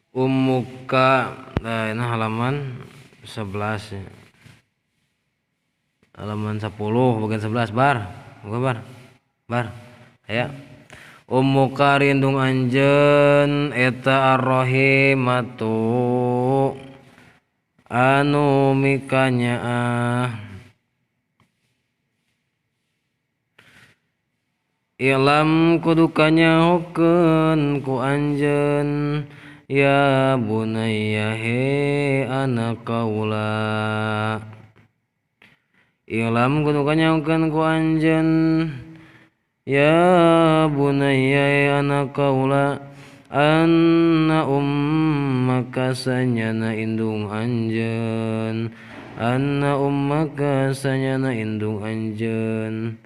Ummuka, nah ini halaman 11 ya. Halaman 10 bagian 11 bar. Buka bar. Bar. Aya. Ummuka rindung anjeun eta arrahimatu anu mikanyaah. Ilam kudu kanyahokeun ku anjeun ya bunayya he anak kaula. Ilam kudu kanyahokeun ku anjeun ya bunayya he anak kaula anna ummaka sanyana indung anjeun, anna ummaka sanyana indung anjeun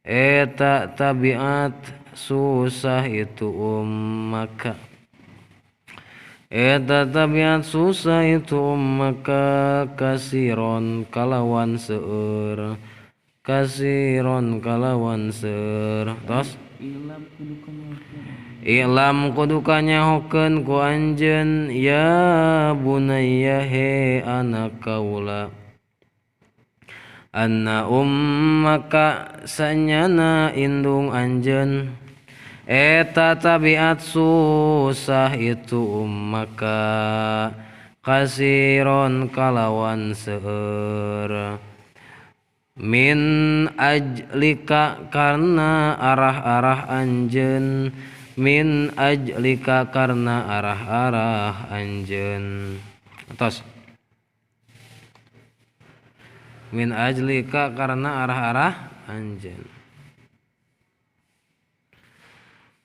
eta tabiat susah itu ummaka, eta tabiat susah itu ummaka kasiron kalawan seueur, kasiron kalawan seueur. Tos ilam kudu kanyahokeun ku anjeun ya bunayya he anak kaula anna ummaka sanyana indung anjeun eta tabiat susah itu ummaka kasiron kalawan seueur min ajlika karena arah-arah anjeun, min ajlika karena arah-arah anjeun. Atos min ajlika karena arah-arah anjeun.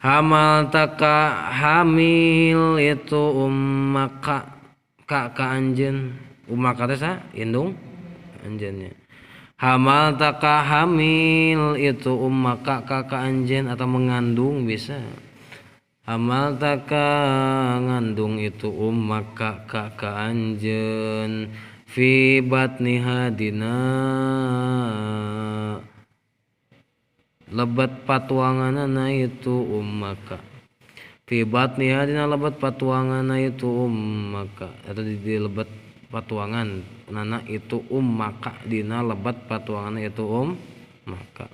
Hamal taka hamil itu ummaka ka ka anjeun, ummaka teh sa indung anjeunnya. Hamal taka hamil itu ummaka ka ka anjeun atau mengandung bisa. Hamal taka ngandung itu ummaka ka ka anjeun fi batniha dina lebat patuanganana itu ummaka, fi batniha dina lebat patuanganana itu ummaka atau di lebat patuangan nana itu ummaka dina lebat patuangan itu ummaka.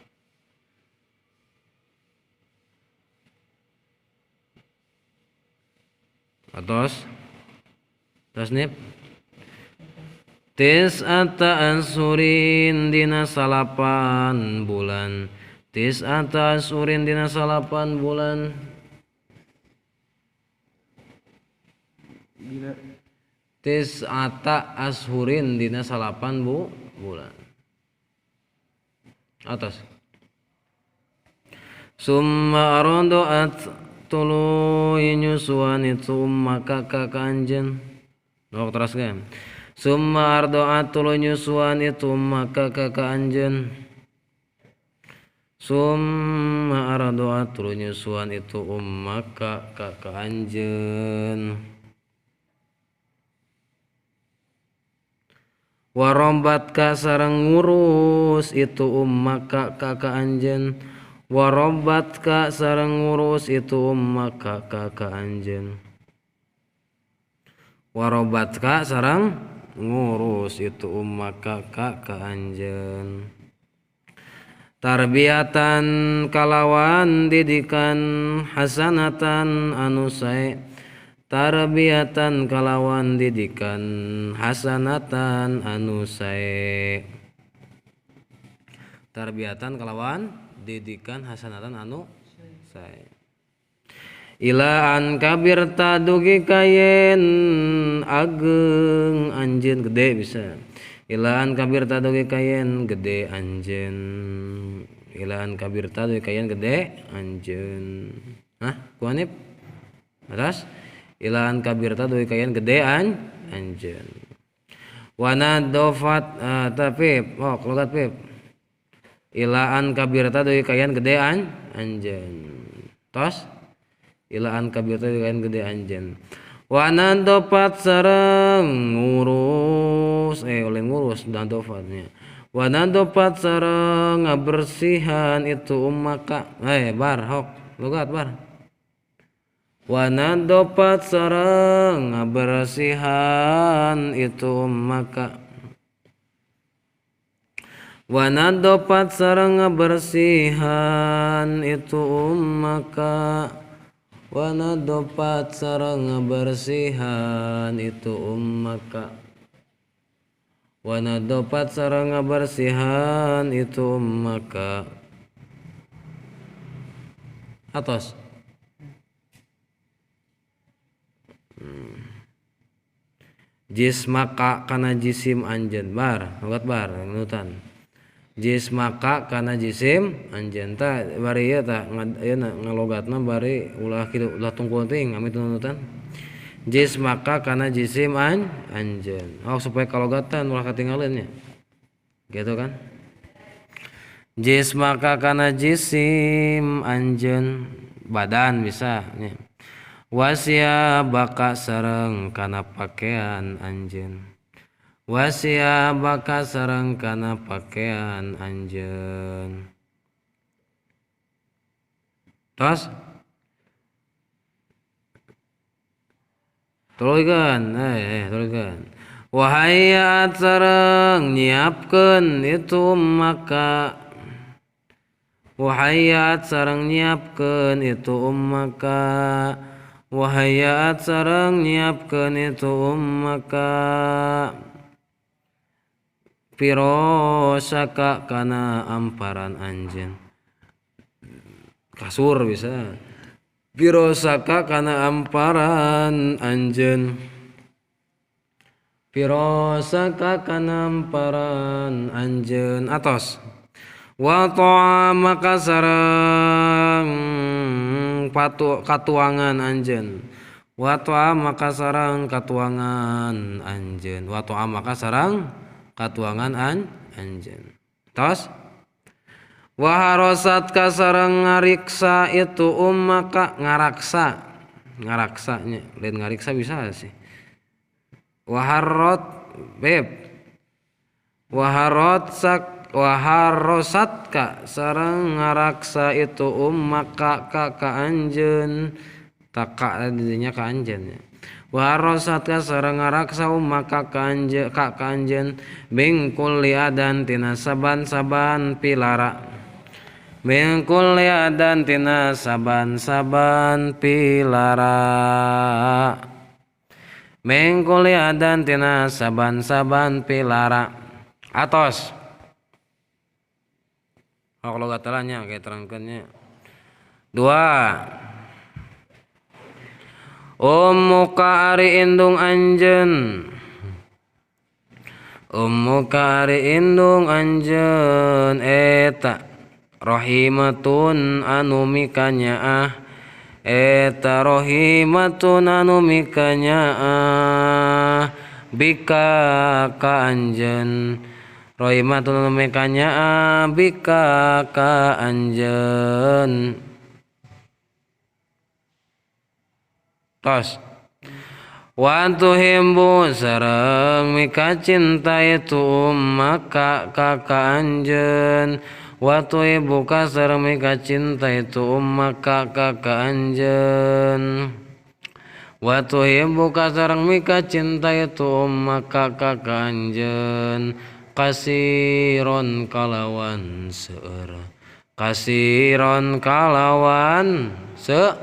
Atos tos nip tis'ata asurin dina salapan bulan, tis'ata asurin dina salapan bulan, tis'ata ashurin dina salapan bulan. Atas summa ardoat tuluy nyusuan itu ummaka ka ka anjeun. Nok teraskeun summa ardoat tuluy nyusuan itu ummaka ka ka anjeun, summa ardoat tuluy nyusuan itu ummaka ka ka anjeun. Warombat ka sareng ngurus itu ummaka ka ka anjeun, warombat ka sareng ngurus itu ummaka ka ka anjeun, warobat ka sareng ngurus itu ummaka ka ka anjeun. Tarbiatan kalawan didikan hasanatan anu sae, tarbiatan kalawan didikan hasanatan anu sae, tarbiatan kalawan didikan hasanatan anu sae. Ila an kabirta dugi kayen ageng anjeun gede bisa. Ila an kabirta dugi kayen gede anjeun, ila an kabirta dugi kayen gede anjeun. Hah, kuanip? Atas ilaan kabirta dugi kayen gede anjeun. Wana dofat tapi oh logat pip. Ilaan kabirta dugi kayen gede anjeun. Tos ilaan kabirta dugi kayen gede anjeun. Wana dofat sareng ngurus oleh ngurus dan dofatnya. Wana dofat sareng ngabersihan itu ummaka. Bar hok logat bar. Wanadopat sareng ngabersihan itu ummaka. Wanadopat sareng ngabersihan itu ummaka. Wanadopat sareng ngabersihan itu ummaka. Wanadopat sareng ngabersihan itu ummaka. Atos. Jismaka kana jisim anjeun bar logat bar nutan. Jismaka kana jisim anjeun ta bari ieu ta ieu ngalogatna bari ulah kitu ulah tungkul teuing amit nutan. Jismaka kana jisim anjeun. Oh supaya kalogatan ulah katinggalin nya. Gitu kan? Jismaka kana jisim anjeun badan bisa nya. Wasia baka sareng kana pakaian anjeun. Wasia baka sareng kana pakaian anjeun. Tos? Tuluykeun, tuluykeun. Wahayat sareng nyiapkeun itu maka. Wahayat sareng nyiapkeun itu ummaka. Wahayat sareng nyiapkeun itu ummaka. Pirosaka kana amparan anjeun. Kasur bisa. Pirosaka kana amparan anjeun. Pirosaka kana amparan anjeun. Atos. Wa ta'amaka sareng katuangan anjeun. Wa ta'amaka sareng katuangan anjeun. Wa ta'amaka sareng katuangan anjeun. Tos. Wa harosat ka sareng ngariksa itu ummaka ngaraksa. Ngaraksa nya, lain ngariksa bisa sih. Wa harot beb. Wa harot sak waharosat ka sareng ngaraksa itu ummaka ka ka anjeun. Taka dinya ka anjeun. Waharosat ka sareng ngaraksa ummaka ka anjeun ka ka anjeun bingkul liadan tina saban-saban pilara. Bingkul liadan tina saban-saban pilara. Bingkul liadan tina saban-saban pilara. Atos. Oh, kalau gatelannya kayak terangkannya. Dua. Ummuka ari indung anjeun. Ummuka ari indung anjeun eta rahimatun anu mikanyaah. Eta rahimatun anu mikanyaah bika ka anjeun. Rahimatun anu mikanyaah bika ka anjeun. Tos. Wa tuhibbu sareng mika cinta itu ummaka ka ka anjeun. Wa tuhibbu ka sareng mika cinta itu ummaka ka ka anjeun. Wa tuhibbu ka sareng mika cinta itu ummaka ka ka anjeun. Kasiron kalawan seueur. Kasiron kalawan seueur.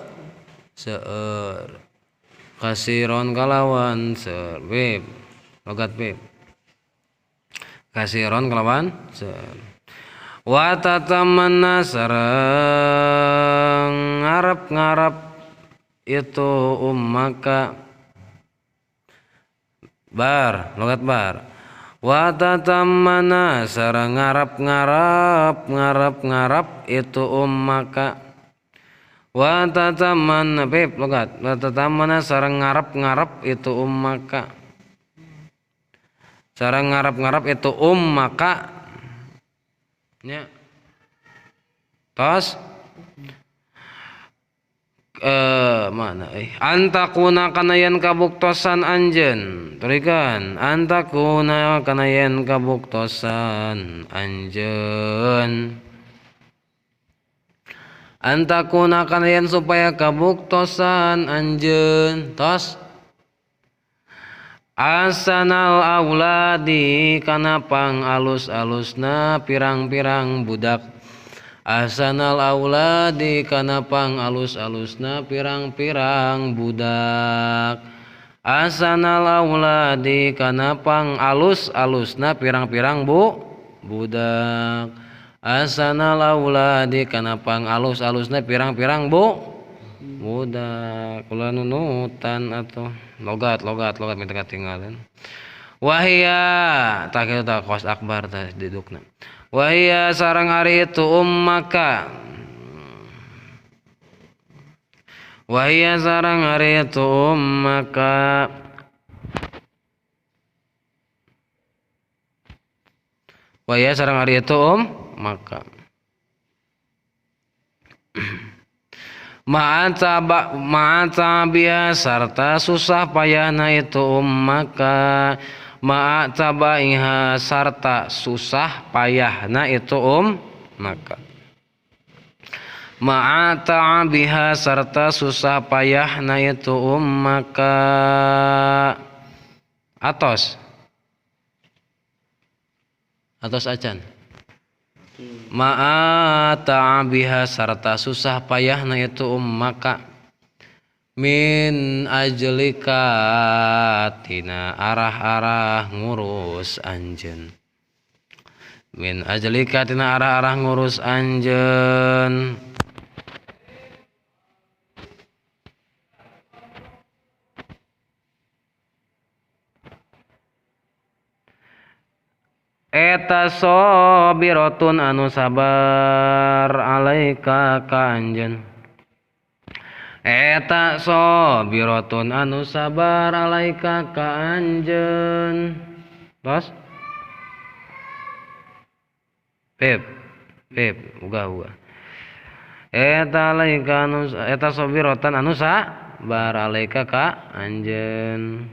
Kasiron kalawan seueur. Beb. Logat beb. Kasiron kalawan seueur. Wa tatamanna sareng ngarep-ngarep itu ummaka. Bar, logat bar. Wa tatamanna sareng ngarep-ngarep ngarep-ngarep itu ummaka. Wa tatamanna beb logat. Wa tatamanna sareng ngarep-ngarep itu ummaka. Sareng ngarep-ngarep itu ummaka. Nya. Tos. Mana antakuna kana yen kabuktosan anjeun. Turikan antakuna kana yen kabuktosan anjeun. Antakuna kana yen supaya kabuktosan anjeun tos asanal auladi kana pang alus-alusna pirang-pirang budak. Asanal auladi kana pang alus-alusna pirang-pirang budak. Asanal auladi kana pang alus-alusna pirang-pirang budak. Asanal auladi kana pang alus-alusna pirang-pirang budak. Kula nunutan atuh logat minta katinggalan. Wahia tah kitu tah kos akbar tah didukna. Wahia sareng ari itu ummaka. Wahia sareng ari itu ummaka. Wahia sareng ari itu maka ma'atabia sarta susah payahna itu ummaka. Ma'atabaiha sarta susah payahna itu ummaka. Ma'atabiha sarta susah payahna itu ummaka. Atos acan. Ma'ata'abiha sarta susah payahna itu ummaka. Min ajlika tina arah-arah ngurus anjeun. Min ajlika tina arah-arah ngurus anjeun. Eta sobiratun anu sabar alaika ka anjeun. Eta sobiratun anu sabar alaika ka anjeun. Tos? Pep uga. Eta alaika anu eta sobiratan anu sabar alaika ka anjeun.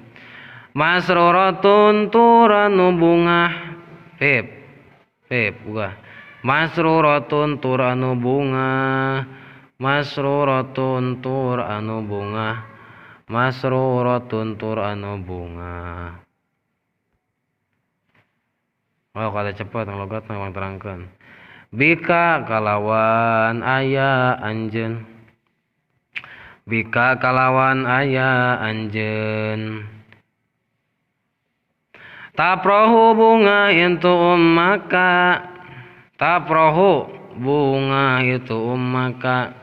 Masruratun turanu bungah. Pep uga. Masruratun tur anu bunga. Masruratun tur anu bunga. Masruratun tur anu bunga. Oh, kada cepat ngalogat nang terangkeun. Bika kalawan aya anjeun. Bika kalawan aya anjeun. Taprohu bunga itu ummaka. Taprohu bunga itu ummaka.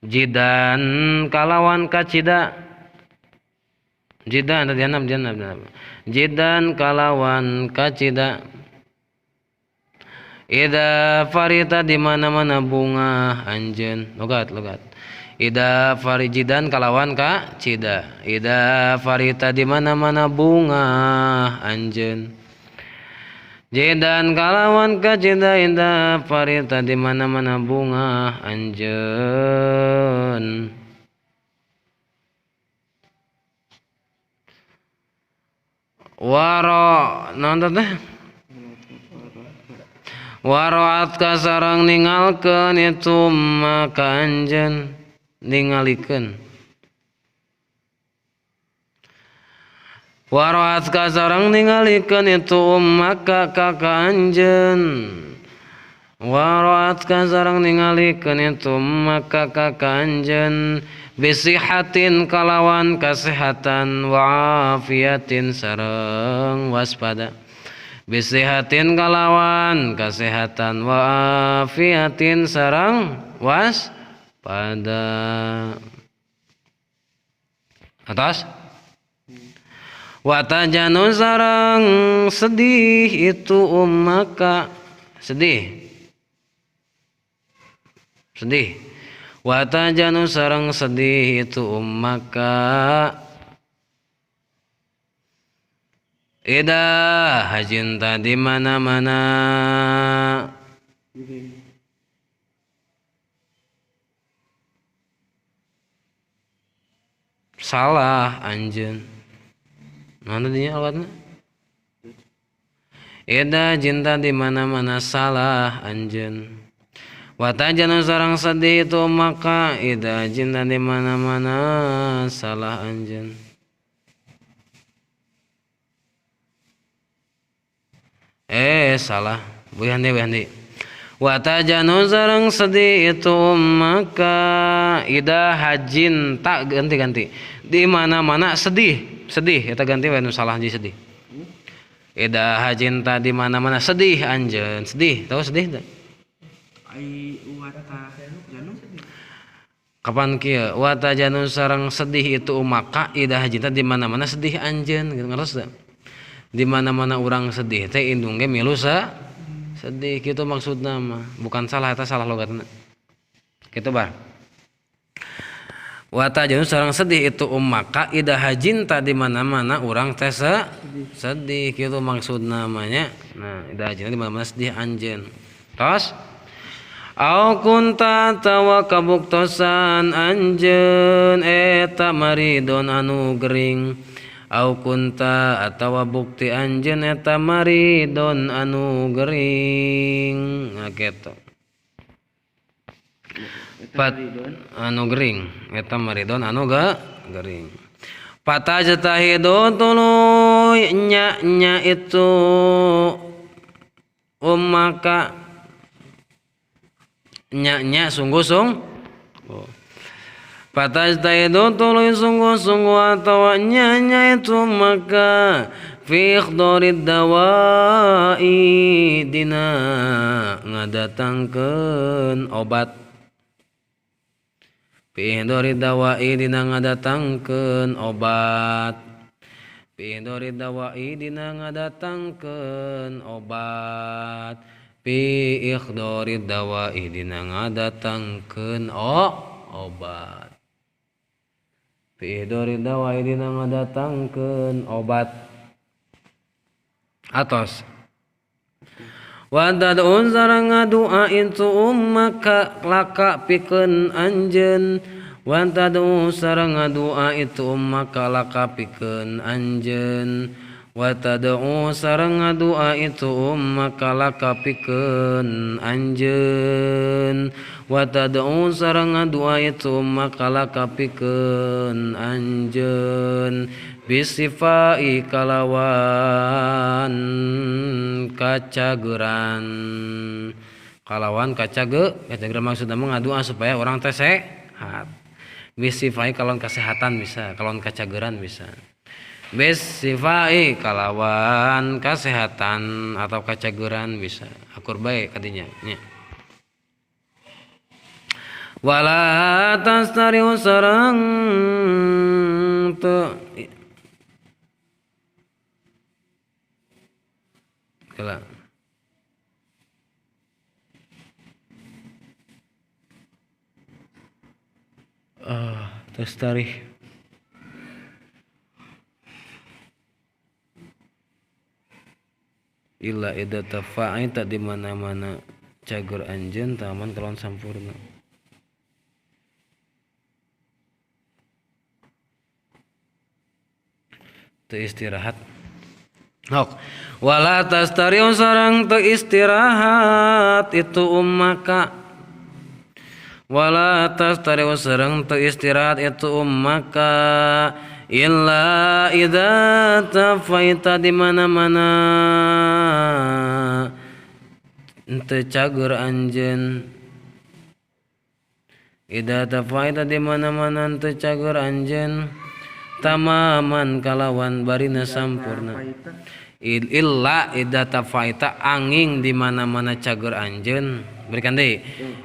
Jidan kalawan kacida. Jidan tadi anam. Jidan kalawan kacida. Ida farita di mana-mana bunga anjeun. Logat. Ida farijidan kalawan ka cida. Ida farita di mana-mana bunga anjeun. Jidan kalawan ka cida. Ida farita di mana-mana bunga anjeun. Waro naon teh? Waroat ka sareng ningalkeun itu maka anjeun. Ningalikeun waroat ka sareng ningalikeun itu ummaka ka anjeun. Waroat ka sareng ningalikeun itu ummaka ka anjeun. Bisihatin kalawan kasehatan wa afiatin sareng waspada. Bisihatin kalawan kasehatan wa afiatin sareng waspada. Pada atas watajanu sareng sedih itu ummaka. Sedih watajanu sareng sedih itu ummaka. Ida hajinta di mana-mana. Salah anjeun. Mana dinya alatna? Ida cinta di mana-mana salah anjeun. Watajanu sarang sedih itu maka ida cinta di mana-mana salah anjeun. Salah. Buyan deh. Watajanu sarang sedih itu maka ida hajin tak ganti-ganti. Di mana-mana sedih, sedih eta ganti we nu salah jadi sedih. Ida hajin ta di mana-mana sedih anjeun, sedih, tahu sedih teu? Ai wata janu Kapan kieu watajanu sarang sedih itu maka ida hajinta di mana-mana sedih anjeun gitu ngartos teu? Di mana-mana urang sedih teh indung ge milu sedih kitu maksudna mah, bukan salah eta salah logatna. Kitu bar. Watajanu sarang sedih itu maka ida hajinta di mana-mana urang teh sedih kitu maksudna mah nya. Nah, ida hajinta di mana-mana sedih anjeun. Tos Au kunta tawa kabuktosan anjeun eta maridon anu gering. Au kunta atawa bukti anjeun eta maridon anu gering. Nah kitu. Pat anu gering eta maridon anu gering. Patajtahidu tuluy nya nya itu ummaka nya-nya sungguh-sungguh. Patajtahidu tuluy sungguh-sungguh atawa nya-nya itu maka fi ikhdarid dawai dina ngadatangkeun obat. Fi ikhdarid dawai dina ngadatangkeun obat. Fi ikhdarid dawai dina ngadatangkeun obat. Fi ikhdarid dawai dina ngadatangkeun obat. Fi ikhdarid dawai dina ngadatangkeun obat. Atos. Wa tad'un sareng ngadua itu ummaka laka pikeun anjeun. Wa tad'u sareng ngadua itu ummaka laka pikeun anjeun. Wa tad'u sareng ngadua itu ummaka laka pikeun anjeun. Wa tad'u sareng ngadua itu ummaka laka pikeun anjeun. Bisifai kalawan kacageran. Kalawan kacageran maksudna ngadua supaya orang teh sehat. Bisifai kalawan kesehatan bisa, kalawan kacageran bisa. Bisifai kalawan kesehatan atau kacageran bisa. Akur bae kadinya nya. Wala tastariu sareng teu kela. Tastarih illa idza tafa'ita di mana-mana cager anjeun taman kalawan sampurna. Teu istirahat. Hok. Wala tastariu sareng teu istirahat itu ummaka. Wala tastariu sareng teu istirahat itu ummaka illa idza tafaita di mana-mana teu cager anjeun. Idza tafaita di mana-mana teu cager anjeun tamaman kalawan barina sampurna. Illa idza tafaita angin di mana-mana cager anjeun. Berikan deui.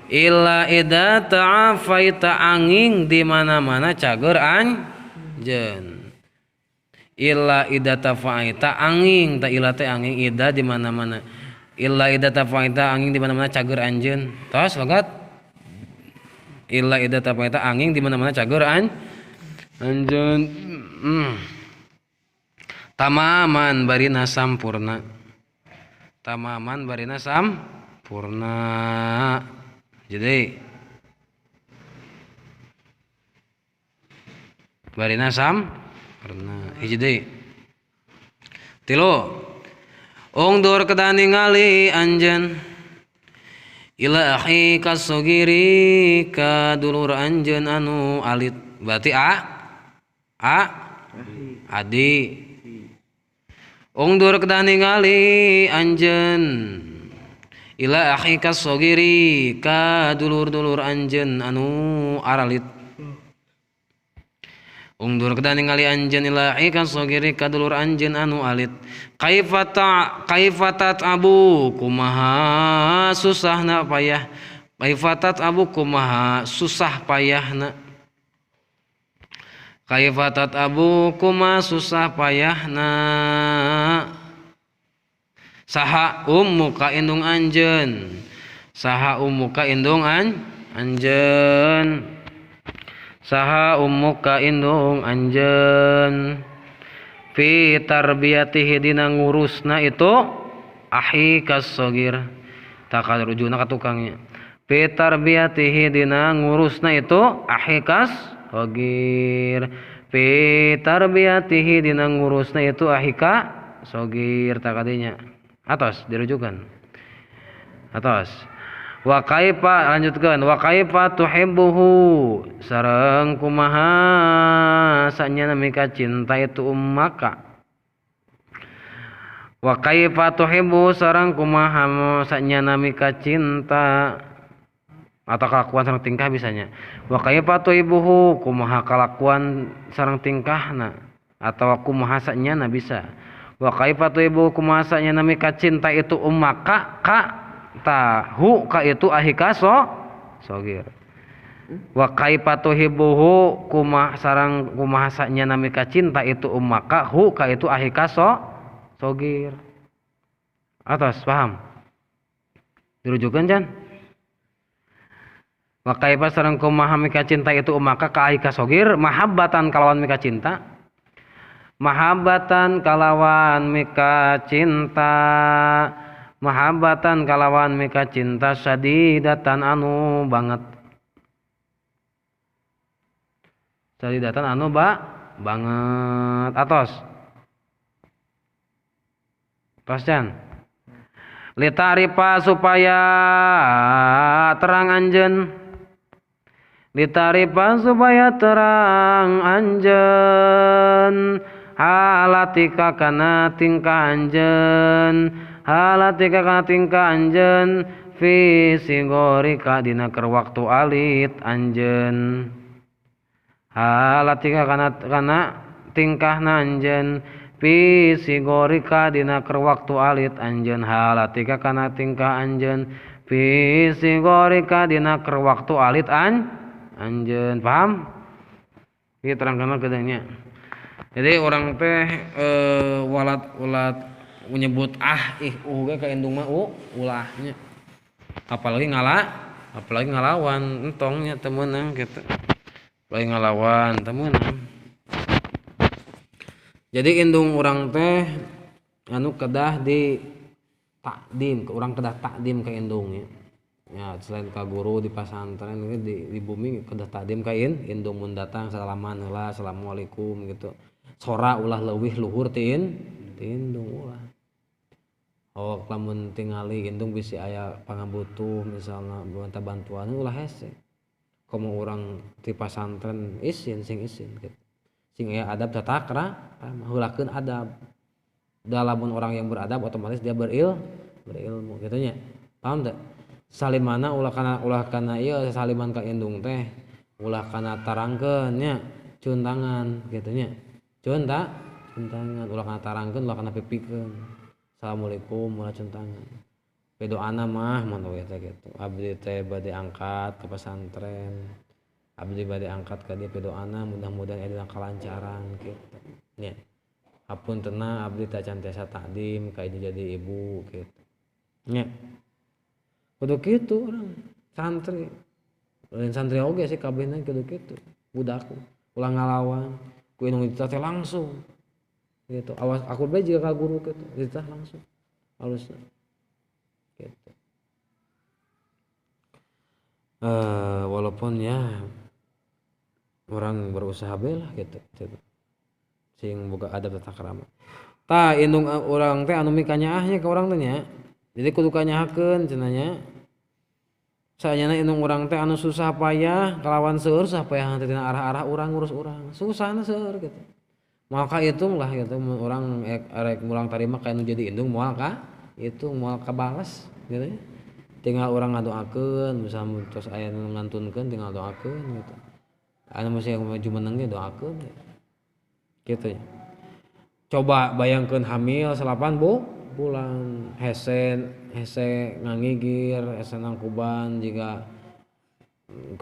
Illa idza ta'afaita angin di mana-mana cager anjeun. Illa idza tafaita angin ta illa teh angin ida di mana-mana. Illa idza tafaita angin di mana-mana cager anjeun. Tos logat. Illa idza tafaita angin di mana-mana cager anjeun. Tamaman barina sampurna. Tamaman barina sampurna. Jadi barina sampurna. Hiji deui. Tilu. Ungdur kedah ningali anjeun. Ila akhika sogiri ka dulur anjeun anu alit berarti a adi ungdur kedah ningali anjeun ila akhika sogiri ka dulur-dulur anjeun anu aralit ungdur kedah ningali anjeun ila akhika sogiri ka dulur anjeun anu alit kaifa abu kumaha susahna payah kaifa abu kumaha susah payahna kaifa abu kumaha susah payahna saha ummuka indung anjeun saha ummuka indung anjeun saha ummuka indung anjeun fi tarbiyatihi dina ngurusna itu ahi kasogir takal rujuna ka tukangnya fi tarbiyatihi dina ngurusna itu ahi kasogir fi tarbiyatihi dina ngurusna itu ahi kasogir takadinya atos dirujukan atos wa kaifa lanjutkeun wa kaifa tuhibbuhu sareng kumaha sanyana mika cinta itu ummaka wa kaifa tuhibbu sareng kumaha sanyana mika cinta atau kelakuan sareng tingkah bisanya wa kaifa tuhibbuhu kumaha kalakuan sareng tingkahna atau kumaha sanyana bisa wa kaifa tuhibbu kumaha sanyana mika cinta itu ummaka ka tahu ka itu ahika sogir wa kaifa tuhibbuhu kumaha sareng kumaha sanyana mika cinta itu ummaka hu ka itu ahika sogir atas paham dirujukan can wa kaifa sareng kumaha mika cinta itu ummaka ka ahika sogir mahabbatan kalawan mika cinta mahabbatan kalawan mika cinta mahabbatan kalawan mika cinta sadidatan anu banget sadidatan anu banget atos tos can litarifa supaya terang anjeun litarifa supaya terang anjeun halatika kana tingkah anjeun halatika kana tingkah anjeun fi sigorika dina keur waktu alit anjeun halatika kana tingkahna anjeun fi sigorika dina keur waktu alit anjeun halatika kana tingkah anjeun fi sigorika dina keur waktu alit anjeun paham ieu terangkeun gedenya. Jadi orang teh walat menyebut ah ih ge ka indung mah ulahnya apalagi apalagi ngalawan entongnya teu meunang kitu apalagi ngalawan teu meunang. Jadi indung urang teh anu kedah di takdim urang kedah takdim ka indungnya ya selain ka guru di pasantren di bumi kedah takdim ka indung mun datang salaman heula assalamualaikum gitu sora ulah leuwih luhur ti indung ulah. Oh lamun tingali indung bisi aya pangabutuh misalna minta bantuan ulah hese komo urang ti pasantren isin sing isin gitu sing aya adab tata krama heulakeun adab da lamun orang yang beradab otomatis dia berilmu kitu nya paham teu salimana ulah kana ieu saliman ka indung teh ulah kana tarangkeun nya cuntangan kitu nya cuntangan ulah kana tarangkeun ulah kana pipikeun assalamualaikum ulah cuntangan pedoana mah mun we teh kitu abdi teh bade angkat ke pesantren abdi bade angkat ka dieu pedoana mudah-mudahan aya dina kalancaran kitu nya hapuntenna abdi teh can tiasa takdim ka jadi ibu kitu nya kudu kitu urang santri lain santri oge sih kabehna kudu kitu budak ulah ngalawan ku indung dititah teh langsung gitu awas aku bae jiga ka guru kitu dititah langsung halusna gitu. Walaupun ya orang berusaha bae lah gitu, gitu. Sing boga adab tata krama tah indung urang teh anu mikanyaahnya ka urang teh nya jadi kudu kanyahakeun cenah nya Saenyana indung urang teh anu susah payah kalawan seueur susah payah teh tina arah-arah urang ngurus urang. Susahna seueur gitu. Maka hitunglah gitu mun urang rek mulang tarima ka nu jadi indung moal ka itu moal kabales gitu ya. Tinggal urang ngadoakeun misalnya tos aya nu ngantunkeun tinggal doakeun gitu. Anu masih jumeneng ge doakeun gitu ya. Coba bayangkeun hamil 8 bulan hese hese ngangigir hese nangkuban jiga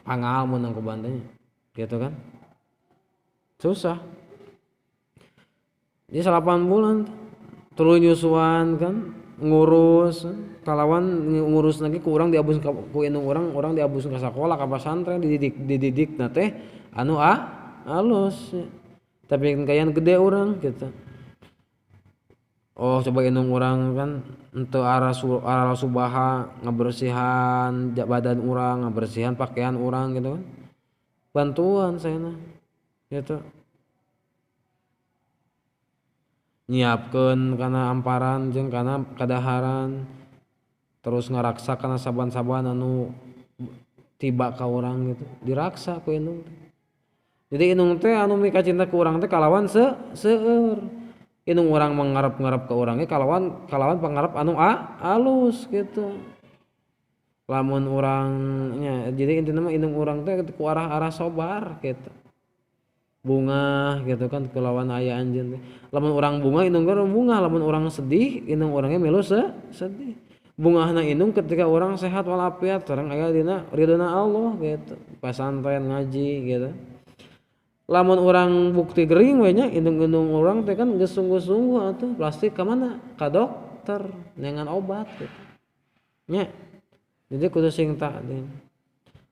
pangal mun nangkuban teh gitu kan. Susah. Jadi 8 bulan tuluy nyusuan kan ngurus kalawan ngurus lagi ku urang diabus ku indung urang, urang diabus ka sakola ka pasantren dididik na teh anu alus tapi kayan gede urang gitu. Oh coba indung urang kan untuk arah subaha ngabersihan badan urang, ngabersihan pakaian urang gitu kan. Bantuan saya nah gitu. Nyiapkeun kana amparan jeung kana kadaharan terus ngaraksa kana saban-saban anu tiba ka urang gitu diraksa ku indung teh. Jadi indung teh anu mikacinta ku urang teh kalawan seueur. Indung urang mangarep-ngarep ka urang ge kalawan pangarep anu alus gitu. Lamun urangnya jadi intina mah indung urang teh ku arah-arah sobar gitu. Bunga gitu kan kelawan aya anjeun teh. Lamun urang bunga indung urang bunga, lamun urang sedih indung urangnya milu sedih. Bungahna indung ketika urang sehat walafiat sareng aya dina ridona Allah gitu. Pasantren ngaji gitu. Lamun urang bukti gering we nya indung-indung urang teh kan geus sungguh-sungguh atuh plastik ka mana? Ka dokter neangan obat gitu. Nya. Jadi kudu sing takdim.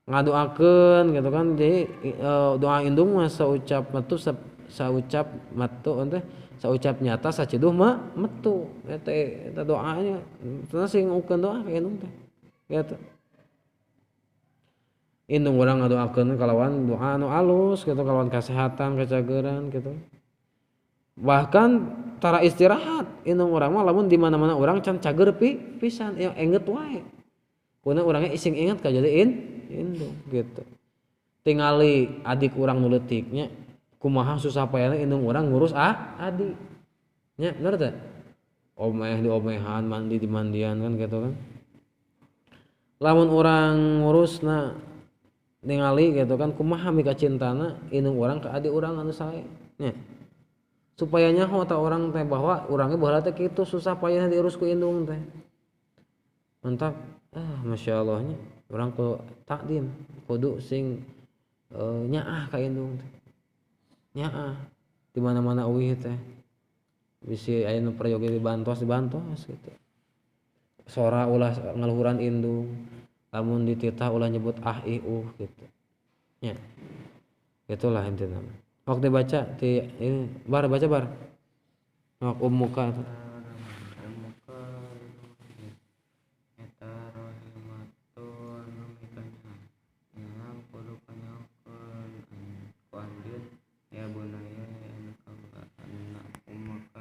Ngadoakeun gitu kan. Jadi doa indung mah saucap metu saucap metu teh saucap nyata saciduh mah metu eta eta doanya terus sing ukeun doa ka indung teh gitu. Indung urang ngadoakeun kalawan doa anu alus gitu, kalawan kesehatan kacageran gitu. Bahkan tara istirahat indung urang mah lamun di mana-mana urang can cager pisan ya engget wae. Kuna urangnya ising inget ka jadi indung gitu. Tingali adik urang nu leutiknya kumaha susah payahna indung urang ngurus adik. Nya bener teh? Omeh diomehan, mandi dimandian kan gitu kan. Lamun urang ngurusna ningali gitu kan kumaha mikacintana indung urang ka adik urang anu sae nya. Supaya nyaho ta urang teh bahwa urangnya baheula teh kitu susah payahna diurus ku indung teh. Mantap. Masya Allah nya urang ku takdim kudu sing nyaah ka indung teh. Nyaah di mana-mana eueuh teh. Bisi aya nu peryogi dibantos gitu. Sora ulah ngaluhuran indung. Lamun dititah ulah nyebut ah ih uh gitu. Nya. Itulah intina. Waktu dibaca ti ini bar baca bar. Wak ummuka itu.